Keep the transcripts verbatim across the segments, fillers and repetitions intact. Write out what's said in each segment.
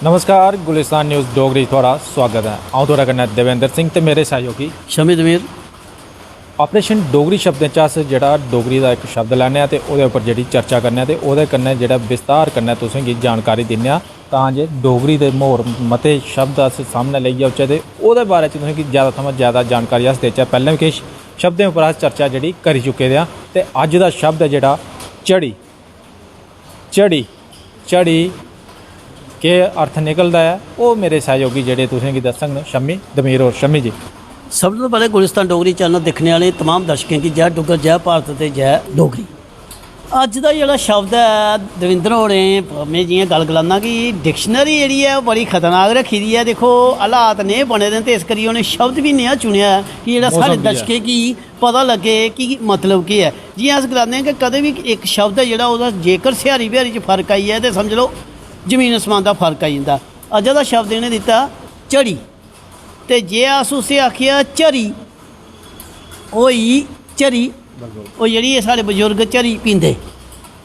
नमस्कार, गुलिस्तान न्यूज़ डोगरी च थुआढ़ा सुआगत ऐ। अ'ऊं थुआढ़े कन्नै देवेंद्र सिंह ते मेरे सैहयोगी शमी दमीर। ऑपरेशन डोगरी शब्दें च अस जेह्ड़ा डोगरी दा इक शब्द लैन्ने आं ते ओह्दे उप्पर जेह्ड़ी चर्चा करने आं ते ओह्दे कन्नै जेह्ड़ा विस्तार कन्नै तुसें गी जानकारी दिन्ने आं, तां जे डोगरी दे होर मते शब्द अस सामनै लेइयै औचै ते ओह्दे बारे च तुसें गी जैदा थमां जैदा जानकारी अस देचै। पैह्लें बी किश शब्दें उप्पर अस चर्चा जेह्ड़ी करी चुके दे आं ते अज्ज दा शब्द ऐ जेह्ड़ा झड़ी। झड़ी, झड़ी केह् अर्थ निकलदा ऐ, ओह् मेरे सैहयोगी जेह्ड़े तुसें गी दस्सङन, शम्मी दमीर होर। शम्मी जी। सब तों पैह्लें गुलिस्तान डोगरी चैनल दिक्खने आह्ले तमाम दर्शकें गी जै डुग्गर, जै भारत ते जै डोगरी। अज्ज दा जेह्ड़ा शब्द ऐ, दविंदर होरें, में जि'यां गल्ल गलाना कि डिक्शनरी जेह्ड़ी ऐ, ओह् बड़ी खतरनाक रक्खी दी ऐ। दिक्खो, हालात नेह् बने दे न ते इस करियै उ'नें शब्द बी नेहा चुनेआ ऐ कि जेह्ड़ा साढ़े मौसम बी ऐ। दर्शकें गी पता लग्गे कि मतलब केह् ऐ। जि'यां अस गलाने आं कि कदें बी इक शब्द ऐ जेह्ड़ा, ओह्दा जेकर स्यारी ब्यारी च फर्क आई जाए ते समझ लैओ जमीन असमान दा फर्क आई जंदा। अज्जा दा शब्द इ'नें दित्ता झड़ी, ते जे अस उसी आखियै झरी, ओह् होई झरी, ओह् जेह्ड़ी साढ़े बजुर्ग झरी पींदे,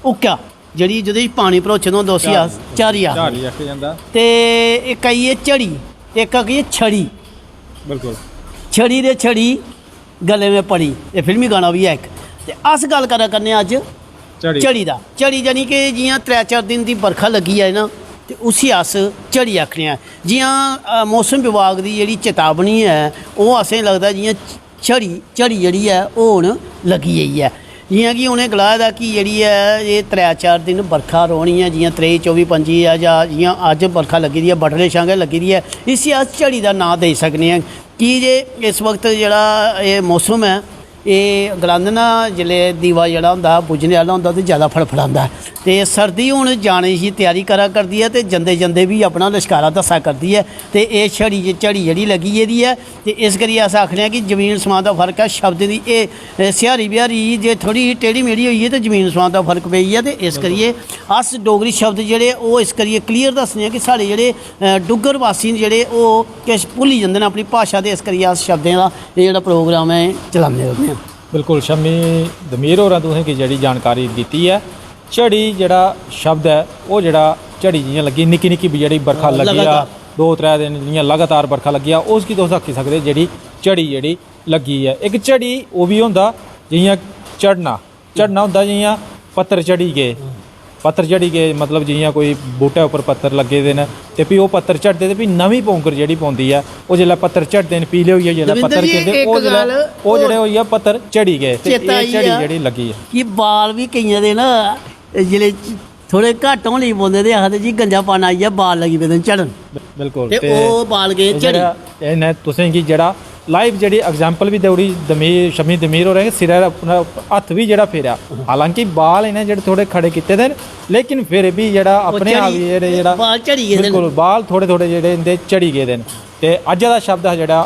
हुक्का, जेह्ड़ी जेह्दे च पानी भरोचे दा होंदा, उसी अस झरी आखदे। झरी आखेआ जंदा। ते इक आई गेई झड़ी, इक आई गेई छड़ी। बिल्कुल। छड़ी रे छड़ी गले में पड़ी, एह् फिल्मी गाना बी ऐ इक। ते अस गल्ल करा करने आं अज्ज झड़ी। झड़ी दा। झड़ी जानी कि जि'यां त्रै चार दिन दी बरखा लग्गी जाए ना, ते उसी अस झड़ी आखने आं। जि'यां, अ, मौसम विभाग दी जेह्ड़ी चेतावनी ऐ, ओह् असें लगदा जि'यां झड़ी, झड़ी जेह्ड़ी ऐ, ओह् हून लग्गी गेई ऐ। जि'यां कि उ'नें गलाए दा कि जेह्ड़ी ऐ, एह् त्रै चार दिन बरखा रौह्नी ऐ, जि'यां त्रेई, चौबी, पंजी ऐ, जां जि'यां अज्ज बरखा लग्गी दी ऐ, बडलै शा गै लग्गी दी ऐ, इसी अस झड़ी दा नांऽ देई सकने आं। की जे इस वक्त जेह्ड़ा एह् मौसम ऐ, एह् गलांदे ना, जिसलै दीवा जेह्ड़ा होंदा, बुझने आह्ला होंदा, ते जैदा फड़फड़ांदा ऐ। ते सर्दी हून जाने दी त्यारी करा करदी ऐ, ते जंदे जंदे बी अपना लश्कारा दस्सा करदी ऐ। ते एह् छड़ी, झड़ी जेह्ड़ी लग्गी गेदी ऐ, ते इस करियै अस आखने आं कि जमीन समान दा फर्क ऐ। शब्दें दी एह्, एह् स्यारी ब्यारी जे थोह्ड़ी टेढ़ी मेढ़ी होई गेई, ते जमीन समान दा फर्क पेई गेआ। ते इस करियै अस डोगरी शब्द जेह्ड़े, ओह् इस करियै क्लियर दस्सने आं कि साढ़े जेह्ड़े, अ, डुग्गर वासी न जेह्ड़े, ओह् किश भुल्ली जंदे न अपनी भाशा, ते इस करियै अस शब्दें दा एह् जेह्ड़ा प्रोग्राम ऐ, एह् चलाने रौह्ने आं। बिल्कुल, शम्मी दमीर होरें तुसें गी जेह्ड़ी जानकारी दित्ती ऐ। झड़ी जेह्ड़ा शब्द ऐ, ओह् जेह्ड़ा झड़ी जि'यां लग्गी, निक्की निक्की जेह्ड़ी बरखा हां, लग्गी जा, लगातार। दो त्रै दिन जि'यां लगातार बरखा लग्गी जा, उसगी तुस आक्खी सकदे जेह्ड़ी झड़ी जेह्ड़ी लग्गी ऐ। इक झड़ी ओह् बी होंदा जि'यां झड़ना, झड़ना होंदा जि'यां पत्तर झड़ी गे, पत्तर झड़ी गे, मतलब जि'यां कोई बूह्टे उप्पर पत्तर लग्गे दे न ते फ्ही ओह् पत्तर झड़दे ते फ्ही नमीं पौंगर जेह्ड़ी पौंदी ऐ, ओह् जिसलै पत्तर झड़दे न, पीले होइयै जिसलै दविंदर पत्तर जी, खिड़दे, इक ओह् जिसलै, गल्ल ओह् जेह्ड़े होई गेआ पत्तर झड़ी गे, ते चेता एह् आई झड़ी गेआ जेह्ड़ी लग्गी ऐ। कि बाल बी केइयें दे ना, जिसलै थोह्ड़े घट्ट होन लगी पौंदे ते आखदे जी गंजा पाना आई गेआ, बाल लगी पेदे न झड़न। बिल्कुल, ते ते ओह् बाल गे एह् झड़ी। जेह्ड़ा, इ'नें तुसें गी जेह्ड़ा लाइव जेह्ड़ी एग्जांपल बी देई ओड़ी दमीर, शमी दमीर होरें सिरै दा अपना हत्थ बी जेह्ड़ा फेरेआ। हालांकि बाल इ'नें जेह्ड़े थोह्ड़े खड़े कीते दे न, लेकिन फिर बी जेह्ड़ा ओह् अपने आप झड़ी, गी जेह्ड़े, जेह्ड़ा बाल झड़ी गेदे न। बिल्कुल, बाल थोह्ड़े थोह्ड़े जेह्ड़े इं'दे झड़ी गेदे न। ते अज्जै दा शब्द हा जेह्ड़ा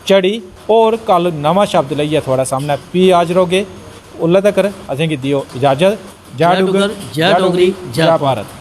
झड़ी। होर कल नमां शब्द लेइयै थुआढ़े सामनै फ्ही हाजर होगे। उल्लै तक्कर असेंगी देओ इजाजत। जय जय डुग्गर, डुग्गर, जय जय डोगरी, डोगरी, जय जय भारत।